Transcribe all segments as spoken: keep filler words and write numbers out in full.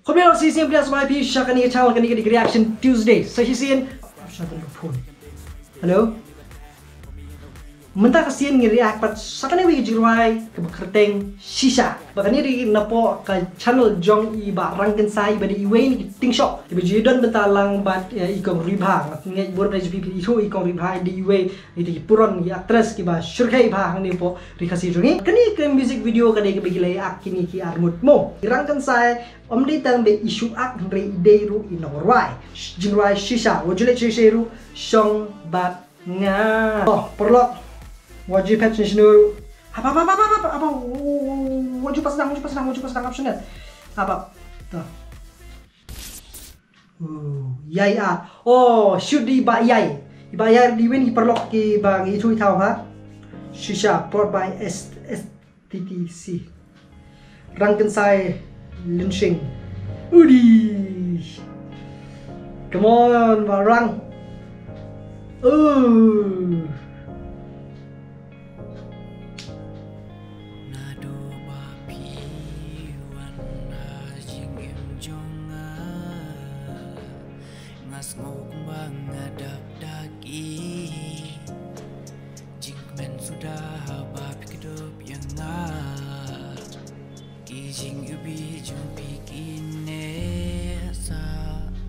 Khublei shibun, shisien pdiang sngewbha ïa phi sha kane ka channel, kane ka dei ka Reaction Tuesday. Sa shisien, sha kane ka phone. Hello? Mynta ka sien ngi react pat sha kane ka jingrwai kaba kyrteng Shisha. Ba kane dei napoh ka channel jong i Bah Rangkynsai, iba dei iwei na ki tieng shoh kiba ju don bynta lang bad, eh, i Kong Ribha. Nga ngeit bun ba phi ju ithuh i Kong Ribha, i dei iwei na kita ki puron, ki actress kiba shyrkhei bha hangne hapoh ri Khasi jong ngi. Kane ka music video ka dei kaba ki la ïa ak kine ki arngut mo. I Rangkynsai ym dei tang ba i shu ak hynrei i dei ruh i nongrwai. Jingrwai Shisha. Wat ju leit shisha ruh, shong bad nga. Oh, paralok. Wat ju phet shisha ruh. Hap, hap, hap, hap, hap, hap. Wat ju pas dang, wat ju pas dang, wat ju pas dang, hap shisha. Hap, hap. To. Oh, Ïai Art. Oh, shoot dei i Bah Ïai. I Bah Ïai dei iwei na ki paralok kiba ngi ithuh ithaw ha. Shisha, brought by S, S T T C. Rangkynsai Lynshing. Udi. Come on, Bah Rang. Oh. Naduh ba phi wan ha jingim jong nga, nga sngew kumba nga dap da ki jingkmen suda haba phi kdup ïa nga. Ki jingïohi jong phi ki neh sa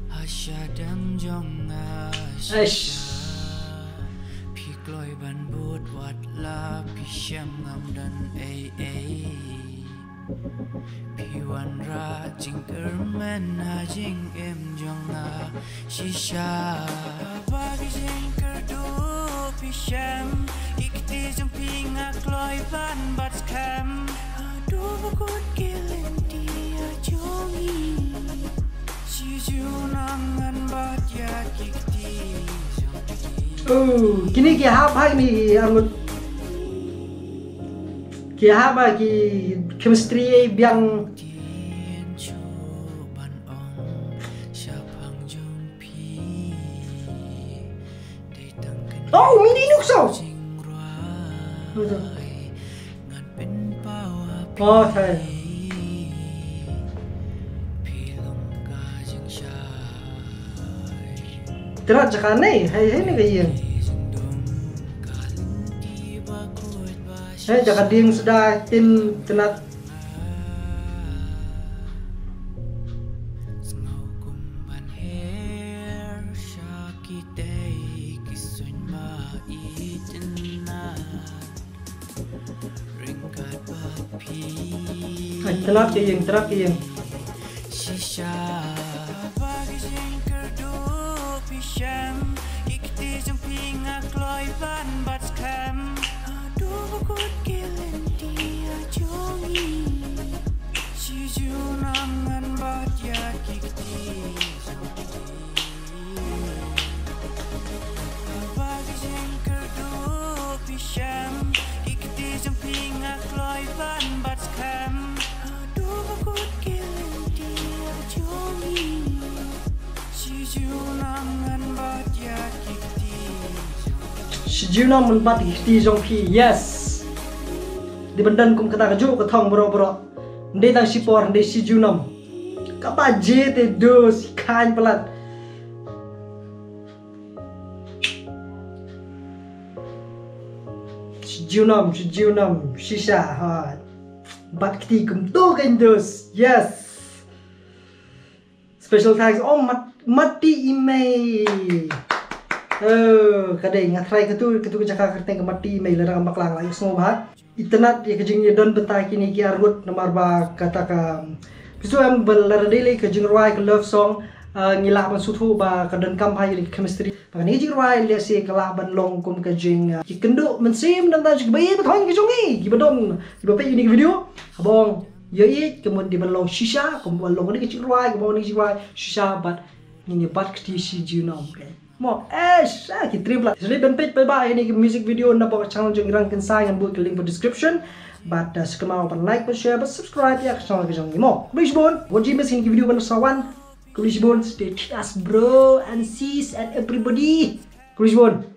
ha shadem jong nga. Eish. Shisha, phi kloi ban bud wat la phi shem, ngam don ei ei. Phi wanrah jingkyrmen ha jingim jong nga. Shisha, ba ki jingkyrduh phi shem, ki kti jong phi nga kloi ban bat skhem. Haduh ba kut ki lynti jong ngi, shi junom ngan bat ïa ki kti jong phi. Oh, kine ki hap ha kine ki arngut. Ki hap ha ki chemistry biang. Oh, mini nukso. Oh, thai. Tynat jaka nei, hai, hai ne ka ïing. Hai jaka dieng suda tin tynat. Ai, tynat ka ïing, tynat ka ïing. Shisha, ba ki jingkyrduh phi shem, ki kti jong phi nga kloi ban bat skhem. Haduh ba kut ki lynti jong ngi, shi junom ngan bat ïa ki kti jong phi. Ba ki jingkyrduh phi shem, ki kti jong phi nga kloi ban bat skhem. Haduh ba kut ki lynti jong ngi, shi junom ngan bat ïa ki kti jong phi. Shi junom ngan bat ïa ki kti jong phi, yes. Dei ban don kum kata kajuh ka thong baroh baroh. Ym dei tang shipor, ym dei shi junom. Kaba jia te dos, khain palat. Shi junom, shi junom, shisha, ha. Bat kti kumto kein dos. Yes. Special thanks. Oh, Mat-, Mati Imei. Oh, ka dei nga try katu, katu ka jaka kyrteng ka Mati Imei, lada ngam bakla nga la ïohsngew bha. Itynnad ïa ka jingïadon bynta kine ki arngut namar ba kata ka, phi shu em ba lada dei lei ka jingrwai ka love song, ah, ngi lah ban sngewthuh ba ka donkam bha ïa ka chemistry. Ba kane ka jingrwai lehse ka lah ban long kum ka jing, ah, ki kynduh mynsiem, nangta jong kiba ïeit ba thoh ka jong ngi kiba don, kiba peit ïa kane ka video. Haba ong ïeit ka mut dei ban long shisha, kumba long kane ka jingrwai, kumba long kane ka jingrwai shisha bad ngin ïa bat kti shi junom, okay. Mo, eh, sha ki triplet. Shu leit ban peit paidbah ïa kane ka music video napoh ka channel jong i Rangkynsai, ngan buh ka link ha description. Bad, uh, sngewbha ban like, ban share, ban subscribe ïa ka channel ka jong ngi mo. Khublei shibun. Wat ju miss ïa kine ki video ban sa wan. Khublei shibun. Stay tuned, bro and sis and everybody. Khublei shibun.